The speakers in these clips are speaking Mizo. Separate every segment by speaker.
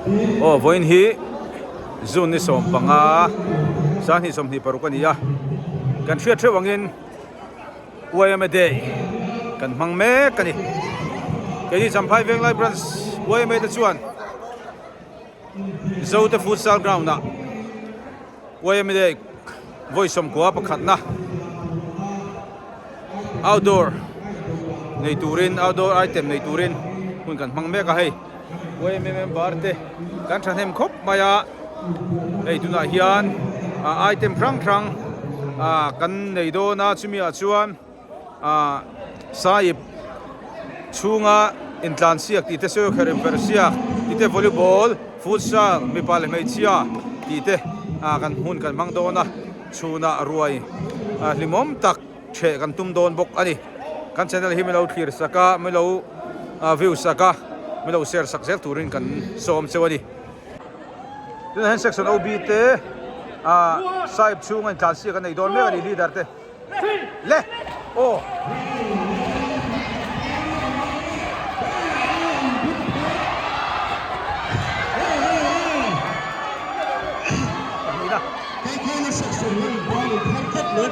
Speaker 1: Aw vawiin hi June ni 15 2026 a ni a, kan hriat theuh angin YMA Day kan hmang mek a ni. Keini Champhai Venglai Branch YMA te chuan Zote Futsal Ground ah YMA Day vawi 90 pakhatna outdoor nei turin outdoor item nei turin hun kan hmang mek a hei YMA member te kan thahnem khawp mai a hei tunah hian ah item hrang hrang ah kan nei dawn a chumi ah chuan ah sahip chhunga intlan siak tih te sawikher inperh siak tih te volleyball futsal mipa leh hmeichhia tih te ah kan hmun kan hmang dawn a chhunah ruai ah hlimawm tak ṭheh kan tum dawn bawk a ni. Kan channel hi milo thlir sak a, milo view sak a, milo share sak zel turin kan sawm cheu a ni. Tunah hian section OB te ah sahib chhunga intlan siak an nei dawn mek a ni leader te le aw.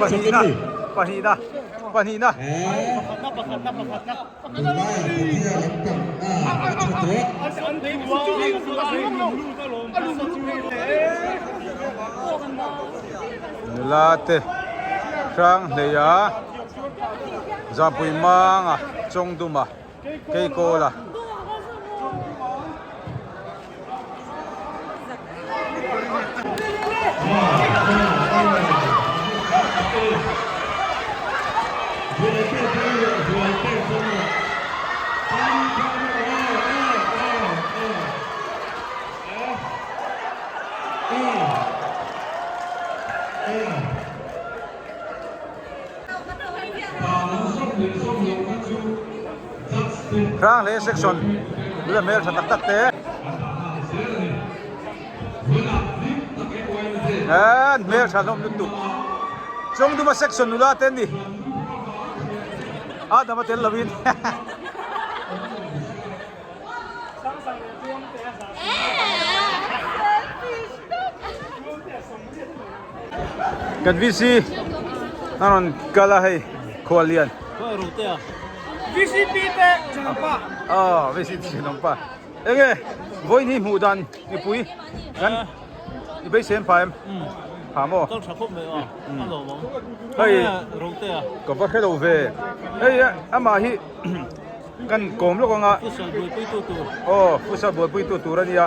Speaker 1: Pahnihna pahnihna pahnihna. Nula te hrang hleia Zampui manga Chawngduma Keikawla. Hrang hle section nula hmel tha tak tak te an hmel tha hlawm lutuk Chawngduma section nula te an ni a dam a tel lovin Kan VC a rawn kal a hei khuallian.
Speaker 2: VCP te thenawmpa.
Speaker 1: Aw VCP thenawmpa. Enge vawiin hi hmuh dan mipui kan i beisei an pha em? Pha maw?
Speaker 2: Kal tha khawp mai a, a lawm ang.
Speaker 1: Hei
Speaker 2: Rotea.
Speaker 1: Ka va hre lo ve. Hei amah hi kan kawm lawk anga.
Speaker 2: Futsal buaipui tu tur.
Speaker 1: Aw futsal buaipui tu tur a nia.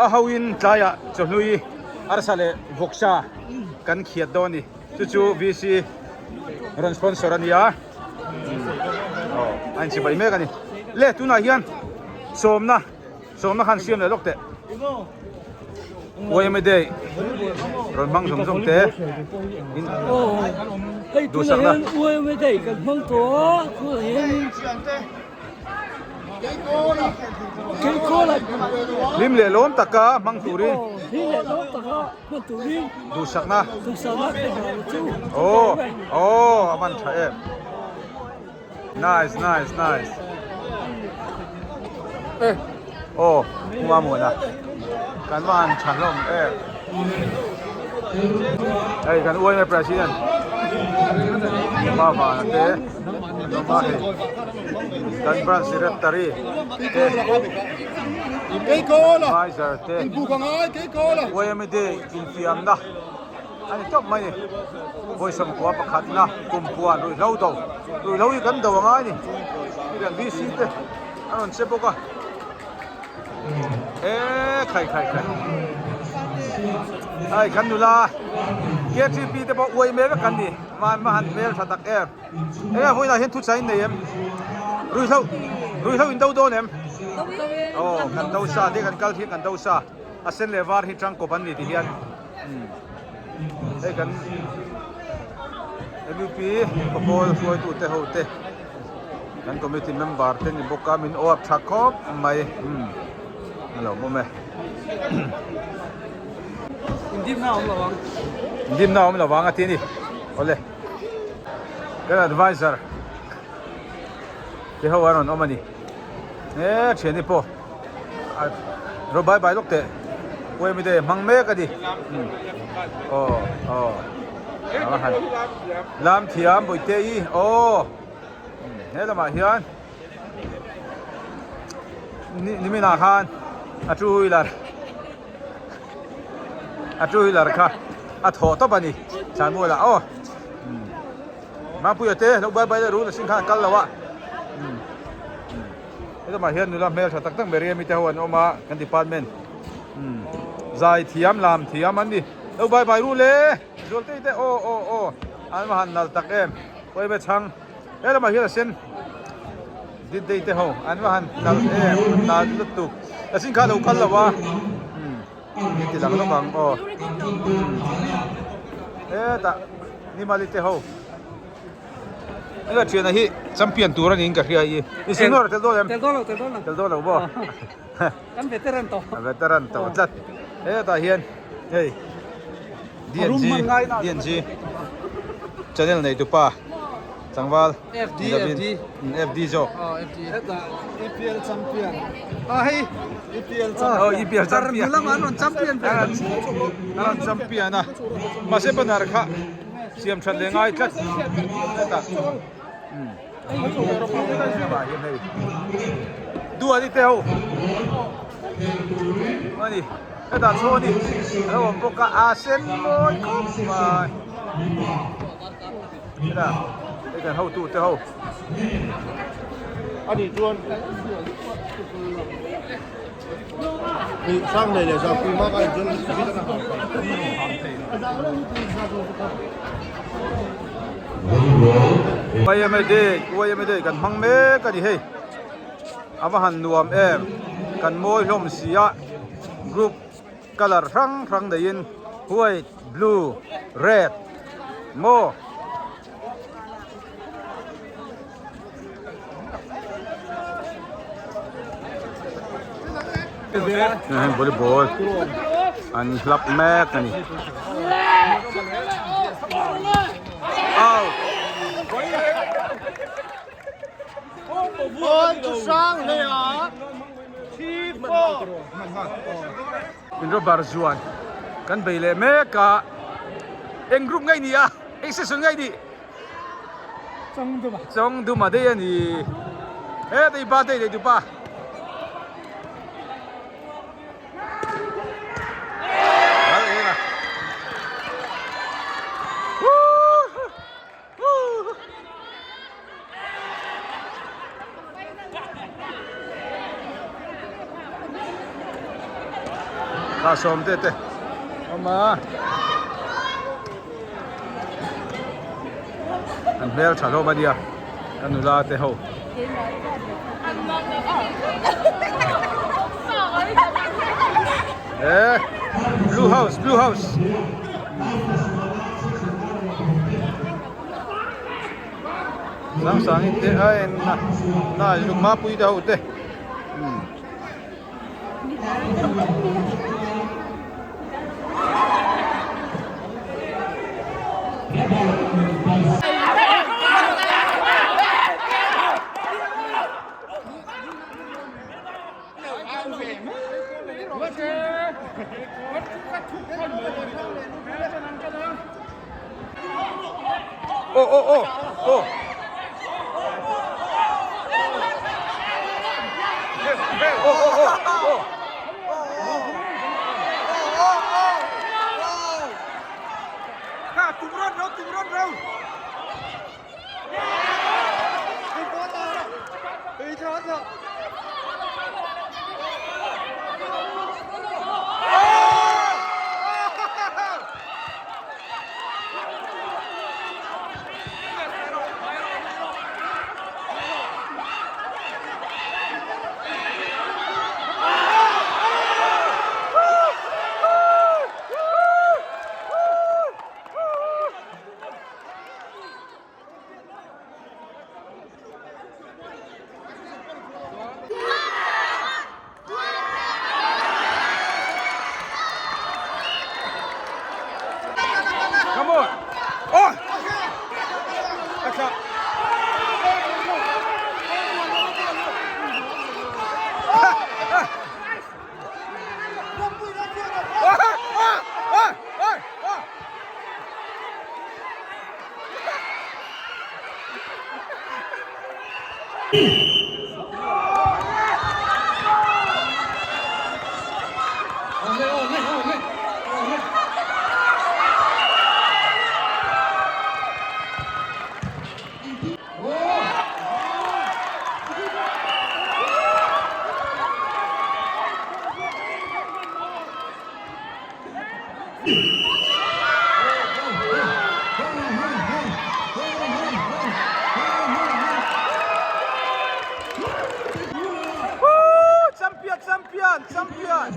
Speaker 1: A hoin tlaiah chawhlui arsa leh vawksa kan khiat dawn a ni. Chu chu VC rawn sponsor a ni a. Aw a inchhibai mek a ni. Le tunah hian sawmna sawmna khan siam leh lawk teh. YMA Day rawn hmang zawng zawng te in duhsakna.
Speaker 3: YMA Day kan hmang tawh a, tunah hianin
Speaker 1: Hlim leh lawm taka hmang turin duhsakna aw aw a van tha em nice nice nice aw khua muana kan van tha hlawm em hei kan uaime president pa vana te Lawma hei kan branch secretary te advisor te YMA day infiamna a ni tawp mai a ni vawi 90 pakhatna kum puan ruihhlo do ruihhlo hi kan do angai a ni kan VC te a rawn che bawk a e khai khai khai ai kan nula KTP te pawh uai mek vek kan ni ma han hmel tha tak em. Enge vawiinah hian thu chain nei em? Ruihhlo ruihhlo in do dawn em? Aw kan do sa te kan kal hi kan do sa a sen leh var hi tangkawp an ni ti hian hei kan MUP pawl hruaitu te ho te kan committee member te ni bawk a min awp tha khawp mai a lo awm e.
Speaker 2: Indimna a awm lo ang.
Speaker 1: Indimna a awm lo ang a ti a ni. Awle. Kan advisor te ho an rawn awm a ni. He thiani pawh Ro bye bye lawk teh. Uaimi te hmang mek a ni. Aw aw. A va han lam thiam Bawihte i aw. He lamah hian niminah khan a two wheeler a two wheeler kha a thawh tawp a ni Thlanmualah aw. Mapuia te lo bye bye leh rul a sin khan a kal lo a. Helamah hian nula hmel tha tak tak Meriami te ho an awm a kan department zai thiam lam thiam an ni lo bye bye rul e Zualtei te aw aw aw an va han nal tak em Pawime chhang helamah hian a sen Didei te ho an va han nal em nal lutuk a sin kha a lo kal lo a min ti lang lawk ang aw hetah Nimali te ho. Ila thiana hi champion tur aniin ka hria i. I senior a tel dawn em?
Speaker 2: Tel dawn lo, tel dawn lo.
Speaker 1: Tel dawn lo maw?
Speaker 2: Kan veteran tawh.
Speaker 1: A veteran tawh tlat. Hetah hian hei DNG DNG channel nei tupa tlangval
Speaker 2: FD FD
Speaker 1: FD zawk.
Speaker 2: Aw FD. Hetah EPL champion. Ah hei EPL champion.
Speaker 1: Aw EPL champion.
Speaker 2: Tar lamah an rawn champion ve.
Speaker 1: An rawn champion a. Mahse banner kha Siam that leh ngai tlat hetah lamah hian hei duani te ho ani hetah chhuan hi a lo awm bawk a a sen mawi khawp mai hetah hei kan hotu te ho.
Speaker 4: Ani chuan Sang nei leh Zangpui hma kha inchuan
Speaker 1: YMA day YMA day kan hmang mek a ni hei a va han nuam em kan mawi hlawm si a group colour hrang hrang neiin white blue red maw. Heng volleyball an hlap mek a ni. Out. In rubber zuan kan bei leh mek a eng group ngei ni a eng session ngei ni. Chawngduma daih a ni. He tei pa tei tei pa. Kha sawm te te awm a. An hmel tha hlawm a nia ka nula te ho. Eh blue house blue house. Sang sangin te a en na na lung mapui te ho te. Aw aw aw aw Aw aw aw aw Champion champion champion.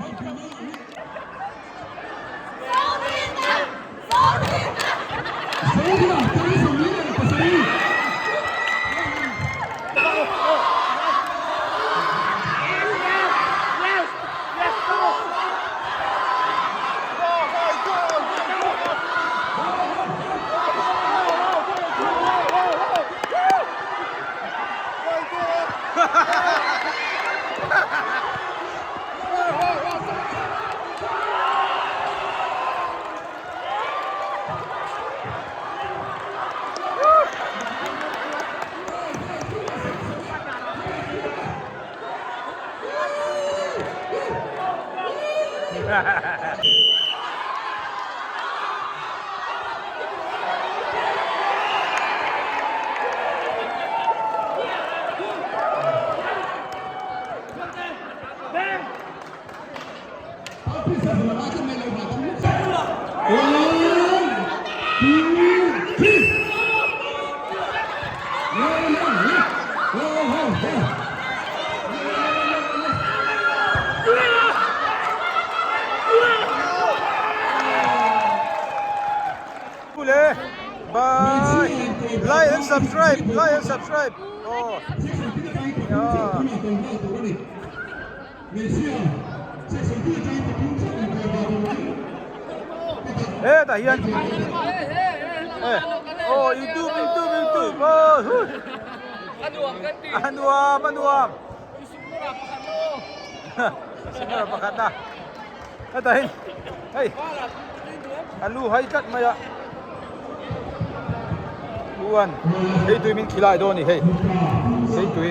Speaker 1: Bye. Like and subscribe. Like and subscribe. Oh. Yeah. Hetah hian aw youtube youtube youtube aw a nuam a nuam sumna pakhat na hetah hi hei a lu hai tlat mai a chuan thei tui min khilai dawn a ni hei thei tui.